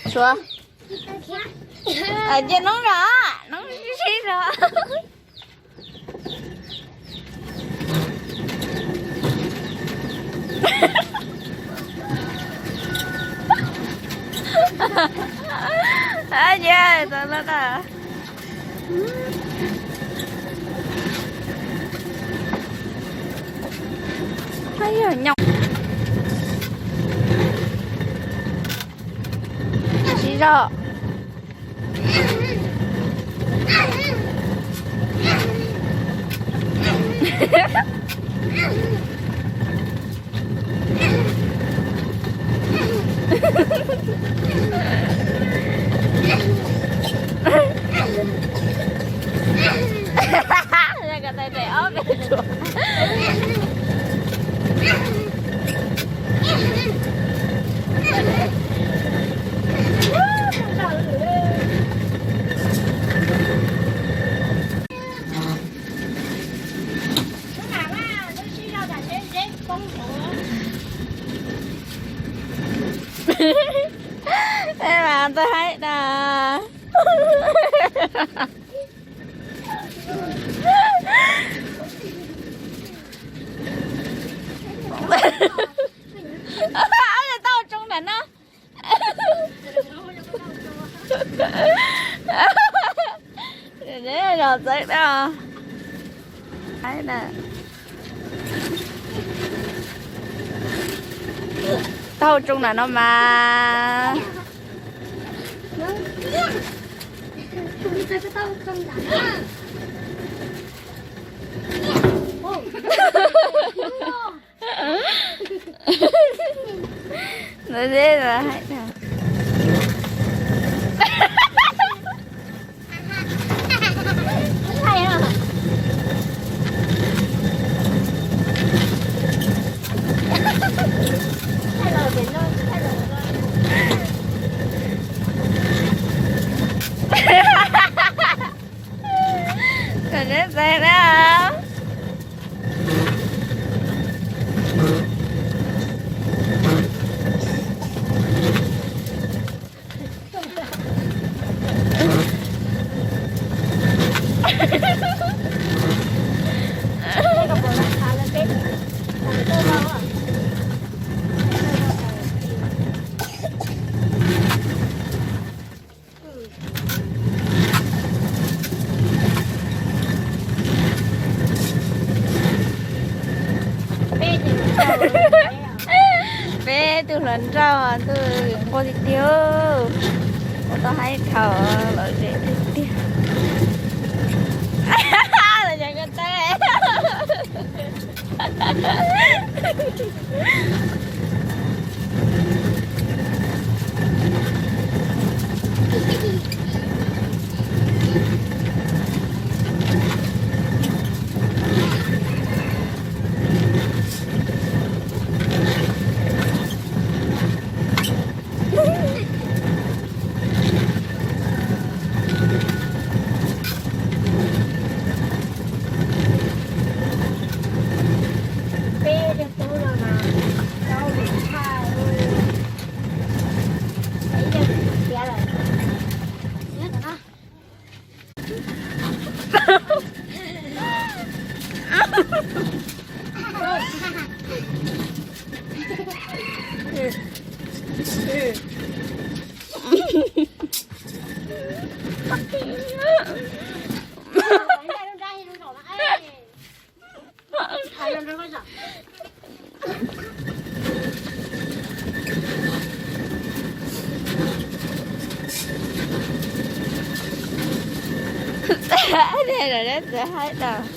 Suav, cia noob zog, noob sib zog. Ab, yog tau lawm na. Yog nyob sib zog. Ko tais daim ob peb tsuas. Ej, mas tau haib na. Tau tsoo nram no. Zos txawv na. Tau tsoo nram no mas. Ntawd deb los hais tag. Kom neb txais na. Peb tug hluas nraug tug nquag tiag tiag, kuv tau hais thaum lom zem tiag tiag. Los yog ko taw. Peb cov tub no mas tau lwm tshaj, peb yeej tiav lawm. Txawm haib tau.